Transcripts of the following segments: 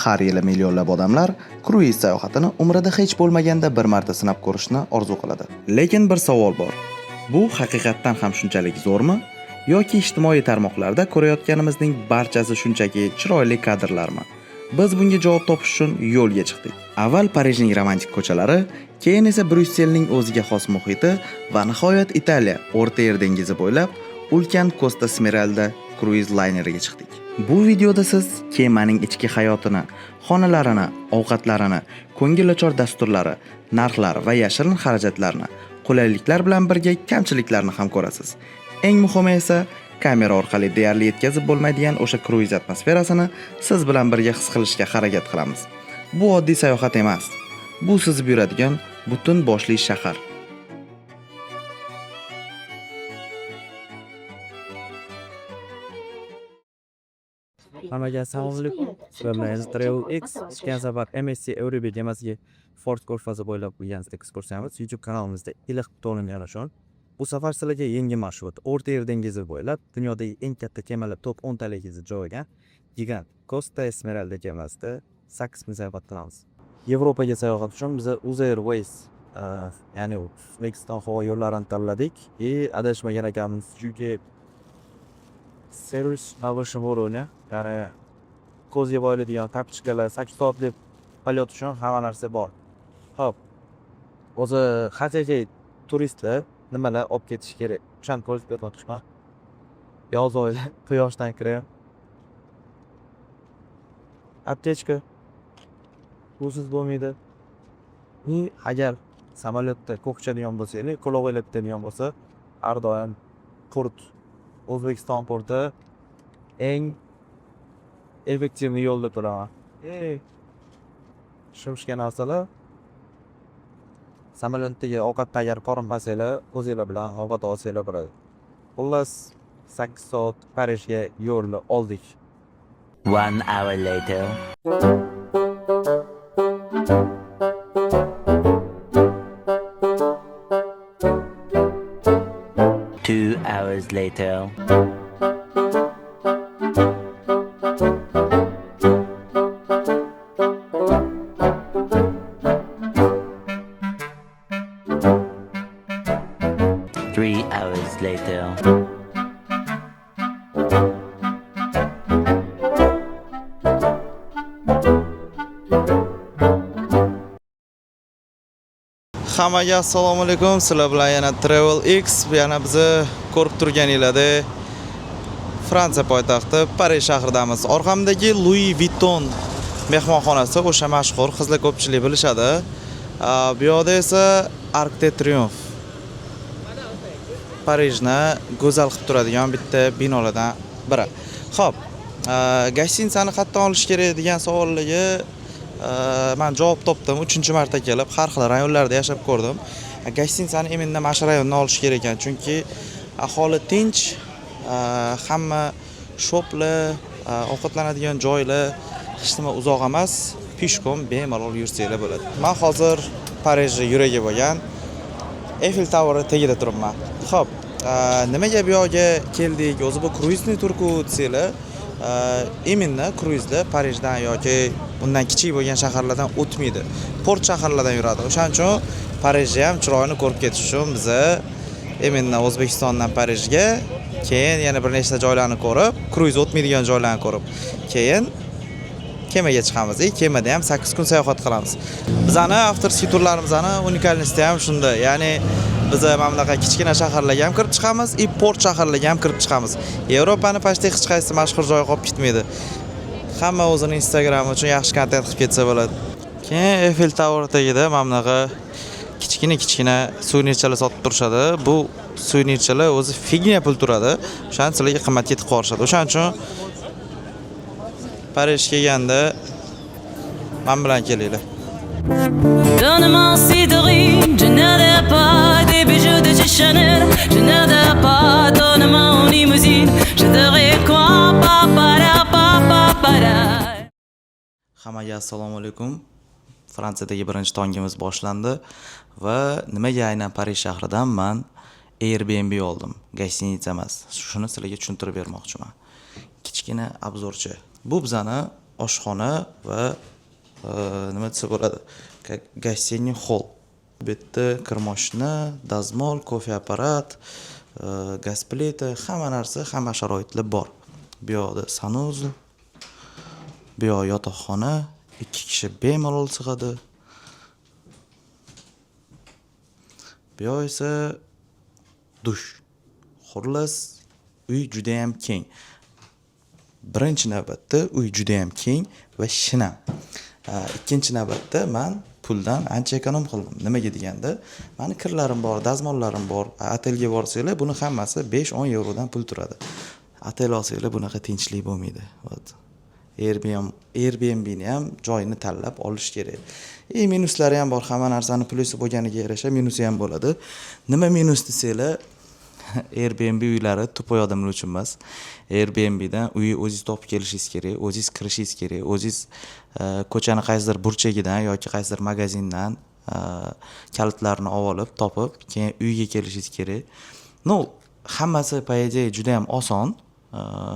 Har yili millionlab odamlar kruiz sayohatini umrida hech bo'lmaganda bir marta sinab ko'rishni orzu qiladi. Lekin bir savol bor. Bu haqiqatdan ham shunchalik zo'rmi? Yoki ijtimoiy tarmoqlarda ko'rayotganimizning barchasi shunchaki chiroyli kadrlarmi? Biz bunga javob topish uchun yo'lga chiqdik. Avval Parijning romantik ko'chalari, keyin esa Bryusselning o'ziga xos muhiti va nihoyat Italiya O'rta Yer dengizi bo'ylab ulkan Costa Smeralda kruiz layneriga chiqdik. Bu videoda siz kemaning ichki hayotini, xonalarini, ovqatlarini, ko'ngilochar dasturlari, narxlar va yashirin xarajatlarni, qulayliklar bilan birga kamchiliklarni ham ko'rasiz. Eng muhimi esa kamera orqali deyarli yetkazib bo'lmaydigan o'sha kruiz atmosferasini siz bilan birga his qilishga harakat qilamiz. Bu oddiy sayohat emas. Bu suzib yuradigan butun boshli shahar. Hammaga assalomu alaykum. Sizlar bilan Travel X. O'tgan safar MSC Euribia kemasiga Ford ko'rfazi bo'ylab qilgan ekskursiyamiz YouTube kanalimizda iliq to'lingan uchun bu safar sizlarga yangi marshrut O'rta Yer dengizi bo'ylab dunyodagi eng katta kemalar top 10 taligida joy olgan gigant Costa Esmeralda kemasida 8 kun sayohat qilamiz. Yevropaga sayohat uchun biza Uz Airways, ya'ni O'zbekiston havo yo'llarini tanladik и adashmagan ekanmiz, chunki сервис на высшем уровне, ya'ni ko'zga boylaydigan tapochkalar, 8 soatlik полёт uchun hamma narsa bor. Ho'p, o'zi haqiqiy turistlar nimalar olib ketishi kerak, o'shani ko'rsatib o'tmoqchiman. Yoz oyida quyoshdan krem, аптечка, busiz bo'lmaydi. И agar samolyotda ko'k ichadigan bo'lsanglar, qulog'inglar bitadigan bo'lsa, har doim qurt. O'zbekiston qurti eng эффективный yo'lda turaman. Ey, shumshga narsalar. Samolyotdagi ovqatdan agar qorinmasanglar, o'zinglar bilan ovqat olsanglar bo'ladi. Xullas, 8 soat Parijga yo'lni oldik. One hour later. 2 hours later. 3 hours later. Hammaga assalomu alaykum. Sizlar bilan yana Travel X. Yana bizni ko'rib turganinglardek Fransiya poytaxti Parij shahridamiz. Orqamdagi Louis Vuitton mehmonxonasi o'sha mashhur, qizlar ko'pchilik bilishadi. Bu yoqda esa Arc de Triomphe. Parijni go'zal qilib turadigan bitta binolardan biri. Xo'p, гостиница ni qayerdan olish kerak degan savollarga man javob topdim. 3-marta kelib har xil rayonlarda yashab ko'rdim. Гостиница ni именно mana shu rayondan olish kerak ekan, chunki aholi tinch, hamma shoplar, ovqatlanadigan joylar hech nima uzoq emas, пешком bemalol yursanglar bo'ladi. Man hozir Parijni yuragi bo'lgan Eiffel Tower tagida turibman. Xo'p, nimaga bu yoqga keldik? O'zi bu круизный turku desanglar, именно kruizlar Parijdan yoki undan kichik bo'lgan shaharlardan o'tmaydi. Port shaharlardan yuradi. O'shaning uchun Parijni ham chiroyini ko'rib ketish uchun biza именно O'zbekistondan Parijga, keyin yana bir nechta joylarni ko'rib, kruiz o'tmaydigan joylarni ko'rib, keyin kemaga chiqamiz. И kemada ham 8 kun sayohat qilamiz. Bizani авторский turlarimizni уникальность i ham shunda. Ya'ni biza mana bunaqa kichkina shaharlarga ham kirib chiqamiz и port shaharlarga ham kirib chiqamiz. Yevropani почти hech qaysi mashhur joyi qolib ketmaydi. Hamma o'zini Instagrami uchun yaxshi kontent qilib ketsa bo'ladi. Keyin Eiffel Tower tagida mana bunaqa kichkina kichkina suvenirchalar sotib turishadi. Bu suvenirchalar o'zi фигня pul turadi. O'shaning sizlarga qimmat ketib qolishadi. O'shaning uchun Parij kelganda men bilan kelinglar. Donne-moi si de riz, je n'avais pas des bijoux de chez Chanel, je n'avais pas, donne-moi une limousine, je dirais quoi, pa pa la pa pa pa la. Hammaga assalomu alaykum. Fransiyadagi birinchi tongimiz boshlandi va nimaga aynan Parij shahridan man Airbnb oldim, гостиница emas. Shuni sizlarga tushuntirib bermoqchiman. Kichkina обзор cha. Bu bizani Oshxona va nima desa bo'ladi, как гостиный холл. Bu yerda kir moshina, dazmol, kofe apparat, gaz plita, hamma narsa, hamma sharoitlar bor. Bu yoqda санузел, bu yoq yotoqxona, ikki kishi bemalol sig'adi. Bu yoq esa dush. Xullas, uy judayam keng. Birinchi navbatda uy judayam keng va shinam. Ikkinchi navbatda man puldan ancha эконом qildim. Nimaga deganda, mani kirlarim bor, dazmollarim bor. Otelga borsanglar, buni hammasi 5-10 yevrodan pul turadi. Otel olsanglar bunaqa tinchlik bo'lmaydi. Вот. Airbnbni ham joyini tanlab olish kerak. И minuslari ham bor. Hamma narsani plusi bo'lganiga yarasha minusi ham bo'ladi. Nima minus desanglar, Airbnb uylari тупой odamlar uchun emas. Airbnbdan uyi o'zingiz topib kelishingiz kerak, o'zingiz kirishingiz kerak, o'zingiz ko'chani qaysidir burchagidan yoki qaysidir magazindan kalitlarni olib, topib, keyin uyga kelishingiz kerak. Ну, hammasi, по идее, juda ham oson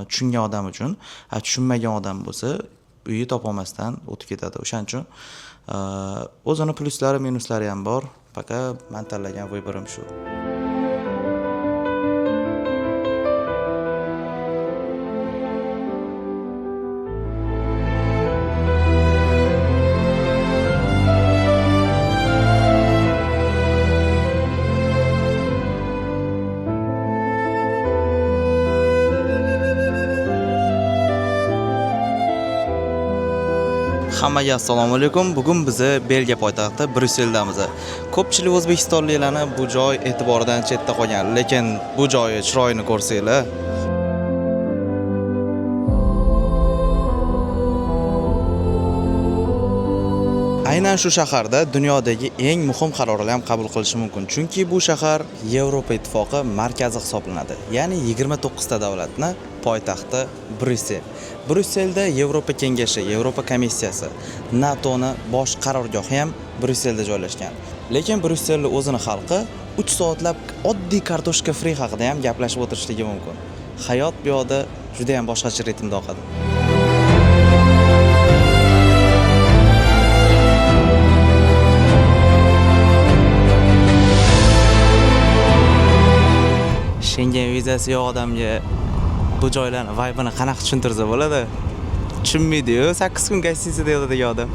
tushungan odam uchun. A tushunmagan odam bo'lsa, uyi topolmasdan o'tib ketadi. O'shaning uchun o'zini pluslari, minuslari ham bor. Пока man tanlagan выбор im shu. Hammaga assalomu alaykum. Bugun biz Belgiya poytaxti Bryusseldamiz. Ko'pchilik o'zbekistonliklarni bu joy e'tiboridan chetda qolgan, lekin bu joyi chiroyini ko'rsanglar. Aynan shu shaharda dunyodagi eng muhim qarorlar ham qabul qilishi mumkin. Chunki bu shahar Yevropa Ittifoqi markazi hisoblanadi. Ya'ni 29 ta davlatni poytaxti Bryussel. Bryusselda Yevropa Kengashi, Yevropa Komissiyasi, NATOni bosh qarorgohi ham Bryusselda joylashgan. Lekin Bryusselning o'zini xalqi 3 soatlab oddiy kartoshka fri haqida ham gaplashib o'tirishligi mumkin. Hayot bu yoqda juda ham boshqacha ritmda oqadi. Shengen vizasi yo'q odamga bu joylarni vibe'ini qanaqa tushuntirsa bo'ladi? Tushunmaydi-yu, 8 kun гостиница da yotadigan odam.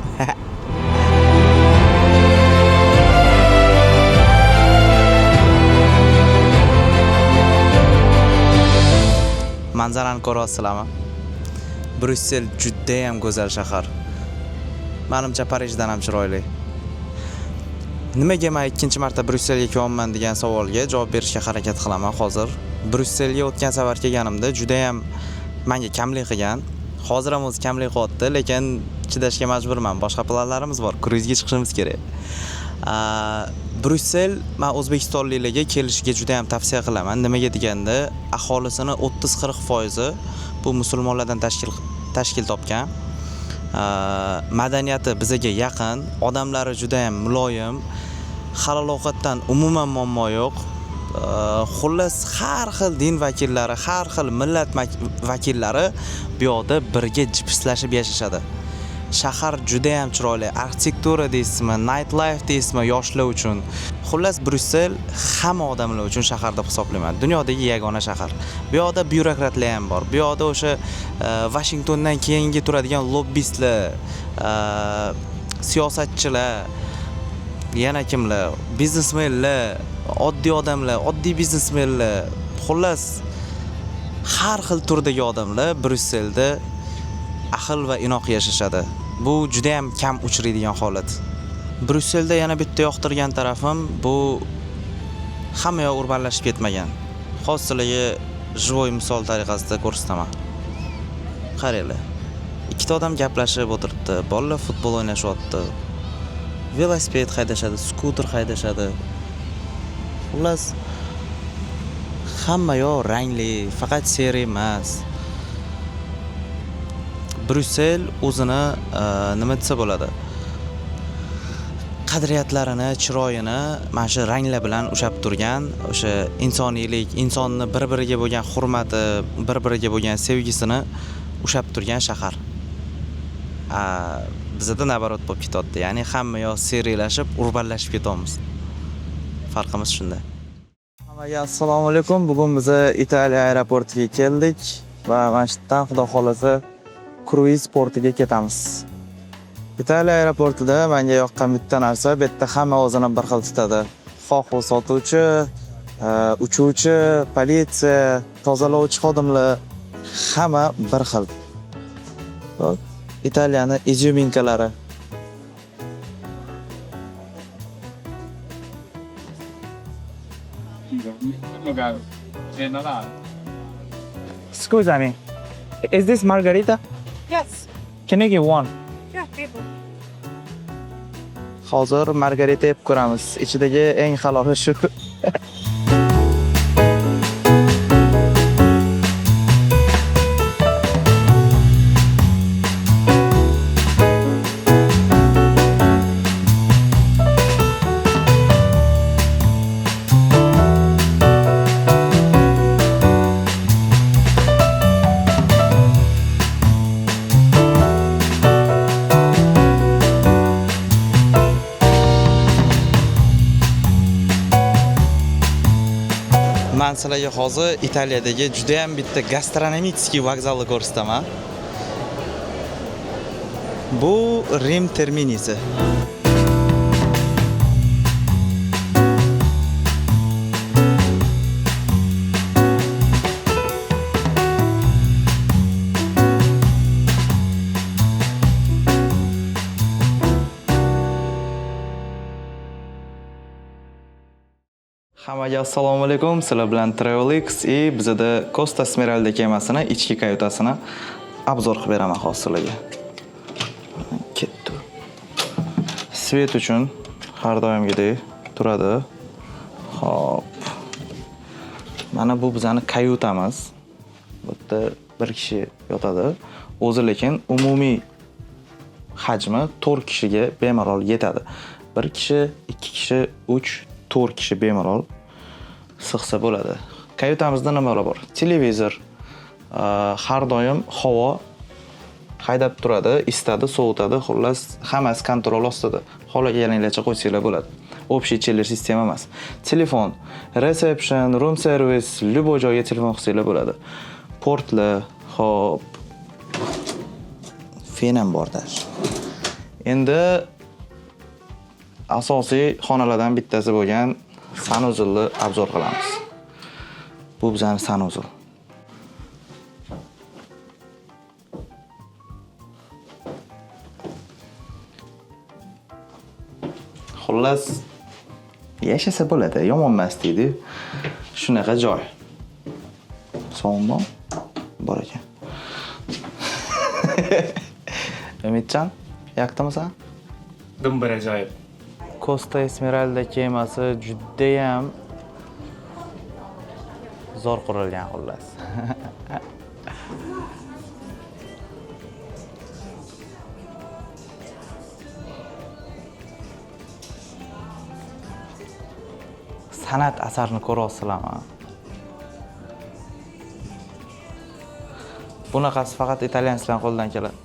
Manzarani ko'ryapsizlarmi? Bryussel juda ham go'zal shahar. Menimcha Parijdan ham chiroyli. Nimaga men ikkinchi marta Bryusselga kelyapman degan savolga javob berishga harakat qilaman hozir. Bryusselga o'tgan safar kelganimda juda ham menga kamlik qilgan. Hozir ham o'zi kamlik qilyapti, lekin chidashga majburman. Boshqa planlarimiz bor, kruizga chiqishimiz kerak. Bryussel men o'zbekistonliklarga kelishiga juda ham tavsiya qilaman. Nimaga deganda, aholisini 30-40% bu musulmonlardan tashkil topgan. Madaniyati bizaga yaqin, odamlari juda ham muloyim, halol ovqatdan umuman muammo yo'q. Xullas, har xil din vakillari, har xil millat vakillari bu yoqda birga jipislashib yashashadi. Shahar juda ham chiroyli, arxitektura deysizmi, night life deysizmi, yoshlar uchun. Xullas, Bryussel hamma odamlar uchun shahar deb hisoblayman. Dunyodagi yagona shahar. Bu yoqda byurokratlar ham bor. Bu yoqda o'sha Washingtondan keyingi turadigan lobbistlar, siyosatchilar, yana kimlar, biznesmenlar, oddiy odamlar, oddiy biznesmenlar, xullas har xil turdagi odamlar Bryusselda ahil va inoq yashashadi. Bu juda ham kam uchraydigan holat. Bryusselda yana bitta yoqtirgan tarafim bu hamma yoq urbanlashib ketmagan. Hozir sizlarga живой misol tariqasida ko'rsataman. Qaranglar. Ikkita odam gaplashib o'tiribdi, bolalar futbol o'ynashyapti. Velosiped haydashadi, skuter haydashadi. Xullas, hamma yoq rangli, faqat seri emas. Bryussel o'zini nima desa bo'ladi? Qadriyatlarini, chiroyini mana shu ranglar bilan ushlab turgan, o'sha insoniylik, insonni bir-biriga bo'lgan hurmati, bir-biriga bo'lgan sevgisini ushlab turgan shahar. Bizada наоборот bo'lib ketyapti. Ya'ni hamma yoq серый lashib, урбан lashib ketyapmiz. Farqimiz shunda. Hammaga assalomu alaykum. Bugun biz Italiya aeroportiga keldik va mana shu yerdan xudo xolasa kruiz portiga ketamiz. Italiya aeroportida menga yoqqan bitta narsa, bu yerda hamma o'zini bir xil tutadi. Xoh u sotuvchi, uchuvchi, politsiya, tozalovchi xodimlar hamma bir xil. Xo'p, Italiyani изюминка lari. Scusami, is this margarita? Yes. Can I get one? Yeah, people. Hozir margarita yeb ko'ramiz. Ichidagi eng haloli shu. Man sizlarga hozir Italiyadagi juda ham bitta gastronomический vokzalni ko'rsataman. Bu Rim Terminisi. Hammaga assalomu alaykum. Sizlar bilan Travelx и bizada Costa Smeralda kemasini ichki kayutasini обзор qilib beraman hozir sizlarga. Ketdi. Свет uchun har doimgidek turadi. Xo'p. Mana bu bizani kayutamiz. Bu yerda bir kishi yotadi. O'zi lekin umumiy hajmi 4 kishiga bemalol yetadi. Bir kishi, 2 kishi, 3, 4 kishi bemalol sig'sa bo'ladi. Kayutamizda nimalar bor? Televizor, har doim havo haydab turadi, isitadi, sovutadi, xullas hammasi контроль ostida. Xohlaganinglarcha qo'ysanglar bo'ladi. Общий chiller sistema emas. Telefon, reception, room service, любой joyga telefon qilsanglar bo'ladi. Portlar, xo'p. Fen ham bor даже. Endi asosiy xonalardan bittasi bo'lgan санузел ni обзор qilamiz. Bu bizning санузел. Xullas, yashasa bo'ladi, yomon emas deydi. Shunaqa joy. Sovun bor? Bor ekan. Umidjon, yoqdimisan? Dim bir ajoyib. Costa Esmeralda kemasi judayam zo'r qurilgan xullas. San'at asarini ko'ryapsizlarmi? Bunaqasi faqat italyanslar qo'lidan keladi.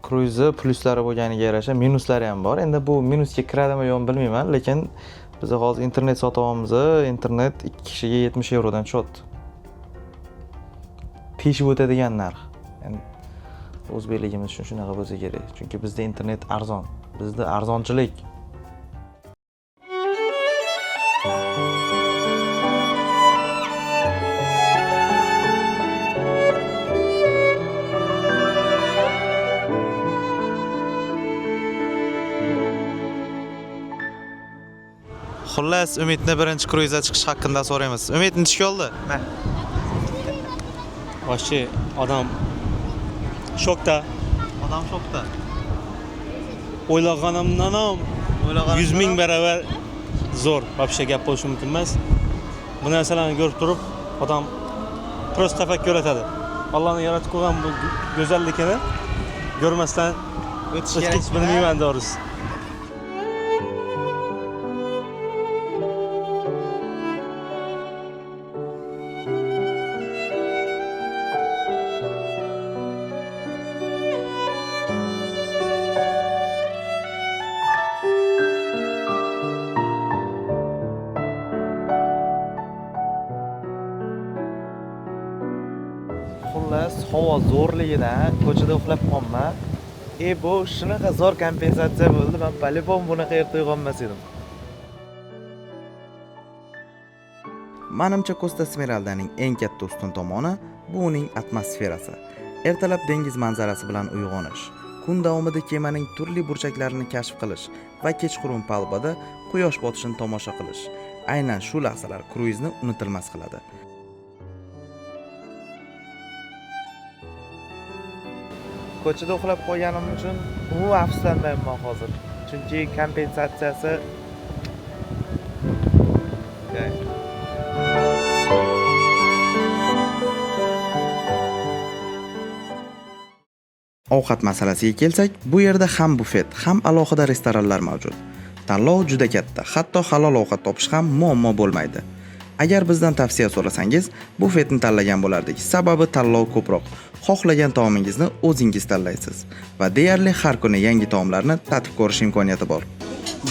Kruizni pluslari bo'lganiga yarasha minuslari ham bor. Endi bu minusga kiradimi yo'qmi bilmayman, lekin biz hozir internet sotyapmiz. Internet 2 kishiga 70 yevrodan tushyapti. Teshib o'tadigan narx. Endi o'zbekligimiz uchun shunaqa bo'lsa kerak. Chunki bizda internet arzon. Bizda arzonchilik. Xullas, Umidni birinchi kruizga chiqish haqida so'raymiz. Umid, nechta oldi? Вообще odam shokda. Odam shokda. O'ylaganimdan ham 100 000 barobar zo'r. Вообще gap bo'lishi mumkin emas. Bu narsalarni ko'rib turib, odam просто tafakkur etadi. Allohning yaratib qo'ygan bu go'zalligini ko'rmasdan O'tish o'tib ketish bilmayman to'g'risi. Zo'rligidan ko'chada uxlab qolman. Bu shunaqa zo'r kompensatsiya bo'ldi. Men по-любому bunaqa erta uyg'onmas edim. Manimcha Costa Smeraldaning eng katta ustun tomoni bu uning atmosferasi. Ertalab dengiz manzarasi bilan uyg'onish, kun davomida kemaning turli burchaklarini kashf qilish va kechqurun palubada quyosh botishini tomosha qilish. Aynan shu lahzalar kruizni unutilmas qiladi. Ko'chada uxlab qolganim uchun umuman afsuslanmayman hozir. Chunki kompensatsiyasi. Ovqat masalasiga kelsak, bu yerda ham bufet, ham alohida restoranlar mavjud. Tanlov juda katta, hatto halol ovqat topish ham muammo bo'lmaydi. Agar bizdan tavsiya so'rasangiz, bufetni tanlagan bo'lardik. Sababi tanlov ko'proq. Xohlagan taomingizni o'zingiz tanlaysiz va deyarli har kuni yangi taomlarni tatib ko'rish imkoniyati bor.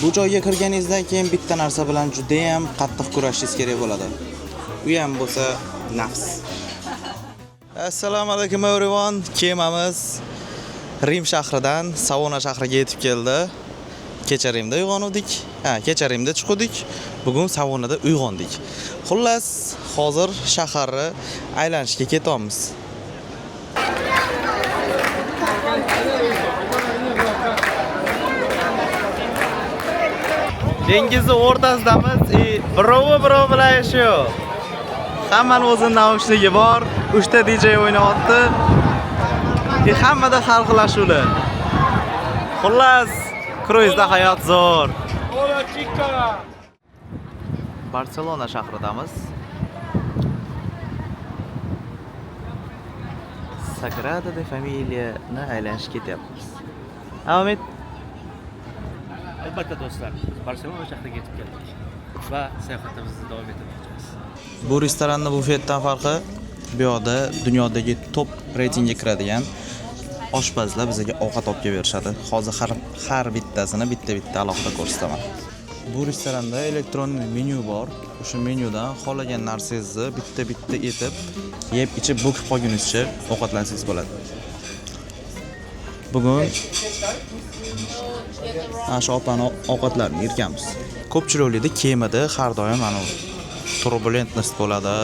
Bu joyga kirganingizdan keyin bitta narsa bilan juda ham qattiq kurashishingiz kerak bo'ladi. U ham bo'lsa nafs. Assalomu alaykum everyone. Kemamiz Rim shahridan Savona shahriga yetib keldi. Kecha Rimda uyg'ondik. Ha, kecha Rimda chiqdik. Bugun Savonada uyg'ondik. Xullas, hozir shaharni aylanishga ketamiz. Dengizni o'rtasidamiz, birovi birov bilan ishi yo'q. Hammani o'zini naushnigi bor, 3 ta DJ o'ynayapti. Hammada har xil ashula. Xullas, kruizda hayot zo'r. Barselona shahridamiz. Sagrada de Familia'ni aylanishga ketyapmiz. Ahmet. Albatta do'stlar, Barselona shahriga yetib keldik va sayohatimizni davom ettirmoqchimiz. Bu restoranning bufetdan farqi bu yoqda dunyodagi top reytingga kiradigan oshpazlar bizga ovqat olib kelib berishadi. Hozir har bittasini bitta-bitta alohida ko'rsataman. Bu restoranda elektron menyu bor. O'sha menyudan xohlagan narsangizni bitta-bitta etib, yeb ichib bo'kib qolgunizcha ovqatlansangiz bo'ladi. Bugun ana shu opani ovqatlarini yerganmiz. Ko'pchilik o'ylaydi kemada har doim mana turbulentnost bo'ladi,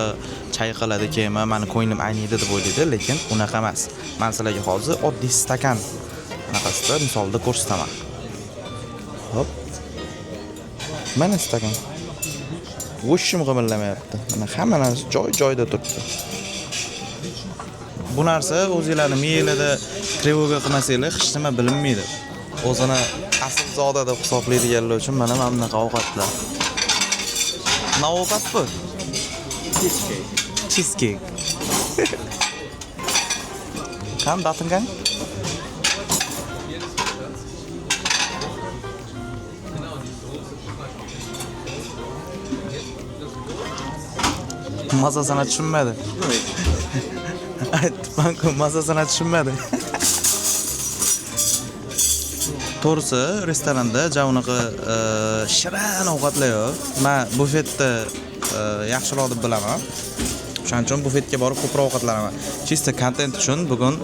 chayqaladi kema, mani ko'nglim ayniydi deb o'ylaydi, lekin unaqa emas. Men sizlarga hozir oddiy stakan anaqasida misolda ko'rsataman. Hop. Mana stakan. O'shim g'imirlamayapti. Mana hamma narsa joy-joyida turibdi. Bu narsa o'zinglarni miyanglarda trevoga qilmasanglar hech nima bilinmaydi. O'zini aslzoda deb hisoblaydiganlar uchun mana bunaqa ovqatlar. Nima ovqat bu? Cheesecake. Cheesecake. Qani dating qani? Mazasini tushunmadi. Aytibman-ku, mazasini tushunmadi. To'g'risi, restoranda ja unaqa shirin ovqatlar yo'q. Men bufetda yaxshiroq deb bilaman. O'shaning uchun bufetga borib ko'proq ovqatlanaman. Чисто kontent uchun bugun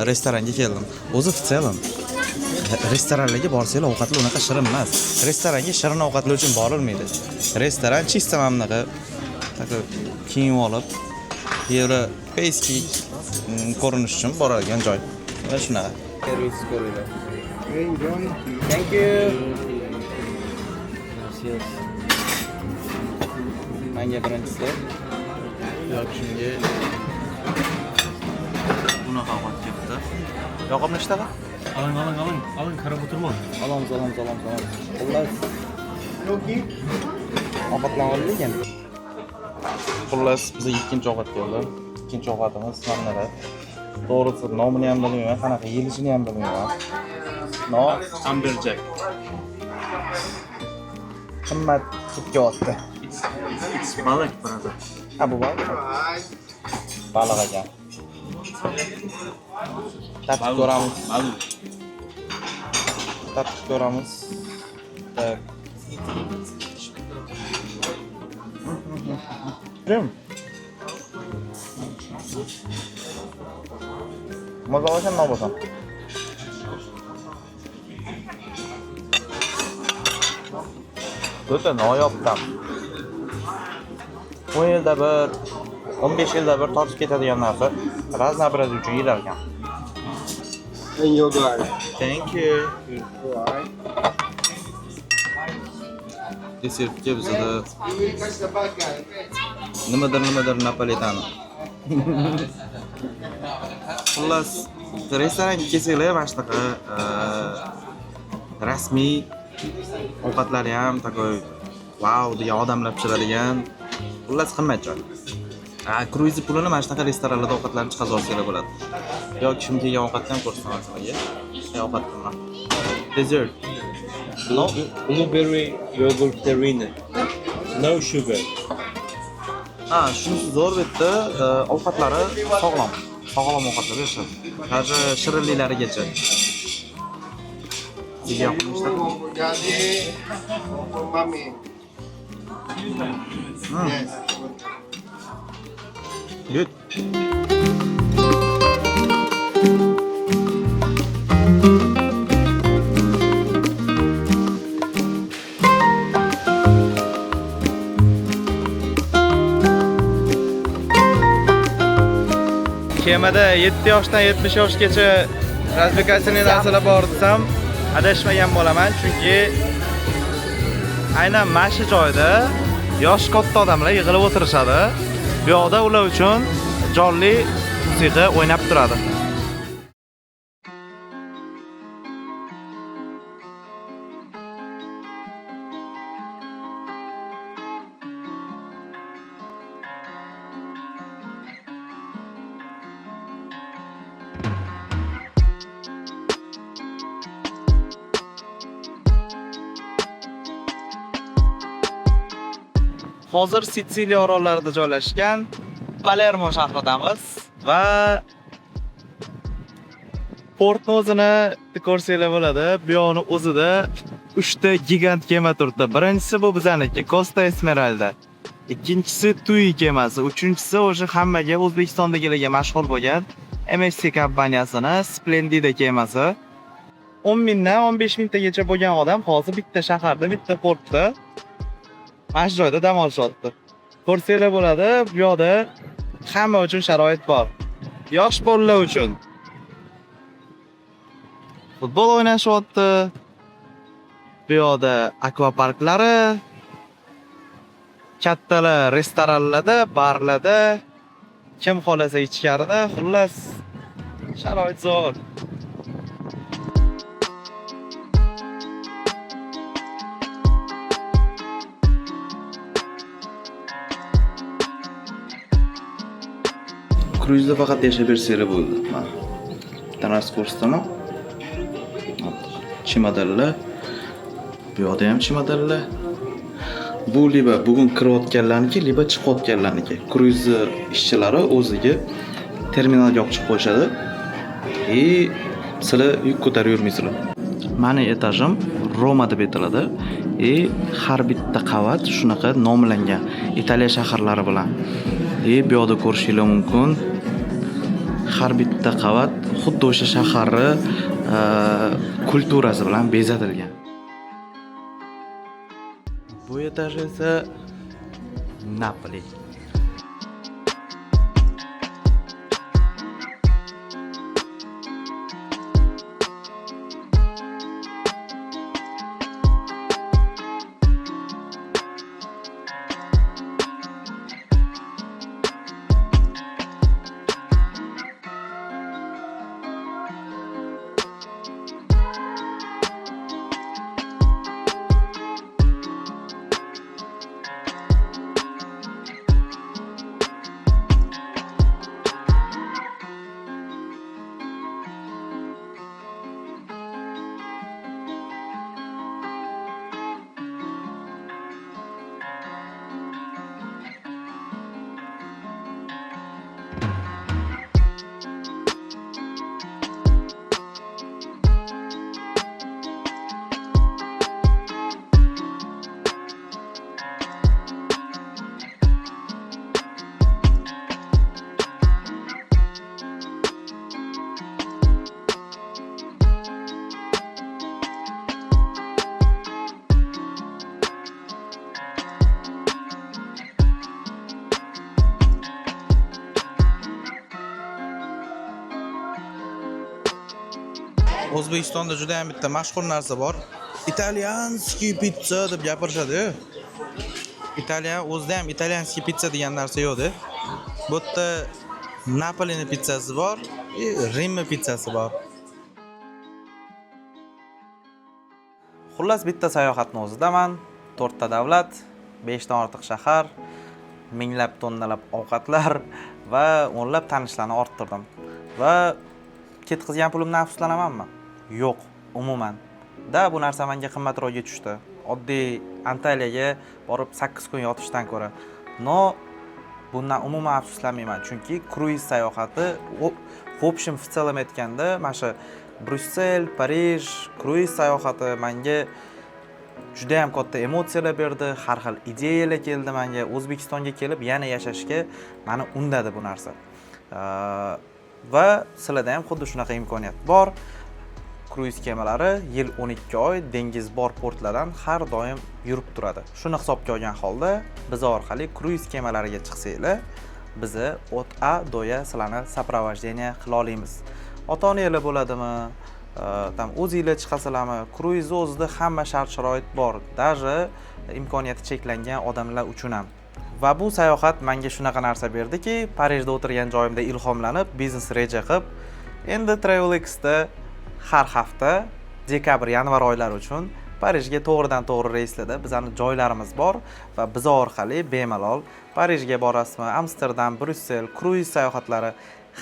restoranga keldim. O'zi в целом restoranlarga borsanglar ovqatlar unaqa shirin emas. Restoranga shirin ovqatlar uchun borilmaydi. Restoran чисто mana bunaqa такой kiyim olib, yevropeyskiy ko'rinish uchun boradigan joy. Mana shunaqa. Servis ko'ringlar. Thank you. Gracias. Menga birinchisi yoki bunaqa ovqat kelibdi. Yoqimli ishtaha? Alın alın alın. Alın qarab o'tirmang. Olamiz, olamiz, olamiz, olamiz. Xullas. Ovqatlar oldik endi. Xullas, bizga ikkinchi ovqat keldi. Ikkinchi ovqatimiz mana bunaqa. To'g'risi nomini ham bilmayman, qanaqa yeyilishini ham bilmayman. No, Amberjack. Qimmat hid kelyapti. It's baliq, brother. Ha, bu baliq. Baliq ekan. Tatib ko'ramiz. Baliq. Tatib ko'ramiz. Так. Prям. Maza olasan, nima bo'lsa. O'ta noyob ta'm. 10 yilda bir, 15 yilda bir tortib ketadigan narsa. Разнообразие uchun yeyilar ekan. And your guy. Thank you. Desertga bizada nimadir napolitano. Xullas, restoranga kelsanglar mana shunaqa rasmiy ovqatlari ham такой vau degan odamlar pishiradigan. Xullas, qimmat joy. Kruiz pulini mana shunaqa restoranlarda ovqatlarni chiqarib olsanglar bo'ladi. Yoki kim kelgan ovqatni ham ko'rsataman sizlarga. Ovqat nima? Dessert. No? Blueberry yogurt terrine. No sugar. Ha, shunisi zo'r bu yerda, ovqatlari sog'lom. Sog'lom ovqatlar berishadi. Даже shirinliklarigacha. Sizga yoqmishdir? Daddy, for mommy. Yes. Good. Kemada 7 yoshdan 70 yoshgacha развлекательный narsalar bor desam, adashmagan bo'laman, chunki aynan mana shu joyda yosh katta odamlar yig'ilib o'tirishadi. Bu yoqda ular uchun jonli musiqa o'ynab turadi. Hozir Sitsiliya orollarida joylashgan Palermo shahridamiz va portni o'zini ko'rsanglar bo'ladi. Bu yoqni o'zida 3 ta gigant kema turibdi. Birinchisi bu bizaniki Costa Esmeralda. Ikkinchisi Tui kemasi, uchinchisi o'sha hammaga O'zbekistondagilarga mashhur bo'lgan MSC kompaniyasini Splendida kemasi. 10 mingdan 15 mingtagacha bo'lgan odam hozir bitta shaharda, bitta portda mana shu joyda dam olishyapti. Ko'rsanglar bo'ladi, bu yoqda hamma uchun sharoit bor. Yosh bolalar uchun futbol o'ynashyapti. Bu yoqda akvaparklari, kattalar restoranlarda, barlarda, kim xohlasa ichkarida, xullas sharoit zo'r. Kruizda faqat yashab bersanglar bo'ldi. Mana bitta narsa ko'rsataman. Chemodanlar. Bu yoqda ham chemodanlar. Bu liba bugun kirayotganlarniki, liba chiqayotganlarniki. Kruiz ishchilari o'ziga terminalga olib chiqib qo'yishadi. И sizlar yuk ko'tarib yurmaysizlar. Mani etajim Roma deb aytiladi. И har bitta qavat shunaqa nomlangan Italiya shaharlari bilan. И bu yoqda ko'rishinglar mumkin. Har bitta qavat xuddi o'sha shaharni kulturasi bilan bezatilgan. Bu etaj esa Napoli. O'zbekistonda juda ham bitta mashhur narsa bor. Итальянский pitsa deb gapirishadi-yu. Italyan o'zida ham итальянский pitsa degan narsa yo'q-da. Bu yerda Napolini pitsasi bor, и Rimni pitsasi bor. Xullas, bitta sayohatni o'zidaman. To'rtta davlat, 5 dan ortiq shahar, minglab tonnalab ovqatlar va o'nlab tanishlarni orttirdim. Va ketkazgan pulimdan afsuslanamanmi? Yo'q, umuman. Da, bu narsa menga qimmatroqga tushdi. Oddiy Antaliyaga borib 8 kun yotishdan ko'ra. Но bundan umuman afsuslanmayman, chunki kruiz sayohati в общем, в целом aytganda, mana shu Bryussel, Parij kruiz sayohati menga juda ham katta emotsiyalar berdi, har xil ideyalar keldi menga. O'zbekistonga kelib yana yashashga mani undadi bu narsa. Va sizlarda ham xuddi shunaqa imkoniyat bor. Kruiz kemalari yil 12 oy dengiz bor portlardan har doim yurib turadi. Shuni hisobga olgan holda biz orqali kruiz kemalariga chiqsanglar, bizni от А до Я sizlarni сопровождение qila olamiz. Ota-onanglar bo'ladimi? Там o'zinglar chiqasizlarmi? Kruizni o'zida hamma shart-sharoit bor, даже imkoniyati cheklangan odamlar uchun ham. Va bu sayohat menga shunaqa narsa berdiki, Parijda o'tirgan joyimda ilhomlanib, biznes reja qilib, endi TravelXda har hafta dekabr, yanvar oylari uchun Parijga to'g'ridan to'g'ri reyslarda bizani joylarimiz bor va biz orqali bemalol Parijga borasizmi, Amsterdam, Bryussel, kruiz sayohatlari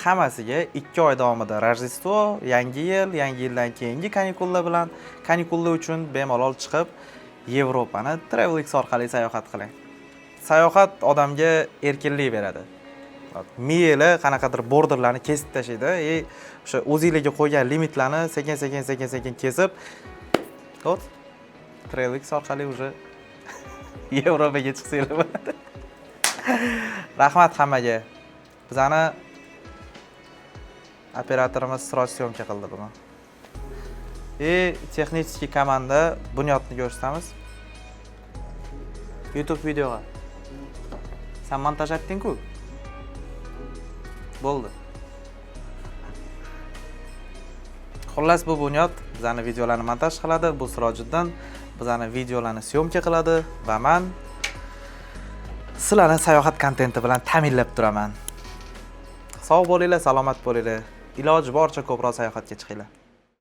hammasiga 2 oy davomida Rojdestvo, Yangi yil, Yangi yildan keyingi kanikullar bilan kanikullar uchun bemalol chiqib Yevropani TravelX orqali sayohat qiling. Sayohat odamga erkinlik beradi. Miyanglar qanaqadir borderlarni kesib tashlaydi и o'sha o'zinglarga qo'ygan limitlarni sekin sekin sekin sekin kesib, вот TravelX orqali уже Yevropaga chiqsanglar bo'ladi. Rahmat hammaga. Bizani operatorimiz Siroj съёмка qildi bugun. И технический komanda Bunyodni ko'rsatamiz. YouTube videoga. San montaj etding-ku. Bo'ldi. Xullas, bu Bunyod bizani videolarni montaj qiladi, bu Sirojiddin bizani videolarni съёмка qiladi va man sizlarni sayohat kontenti bilan ta'minlab turaman. Sog' bo'linglar, salomat bo'linglar. Iloji boricha ko'proq sayohatga chiqinglar.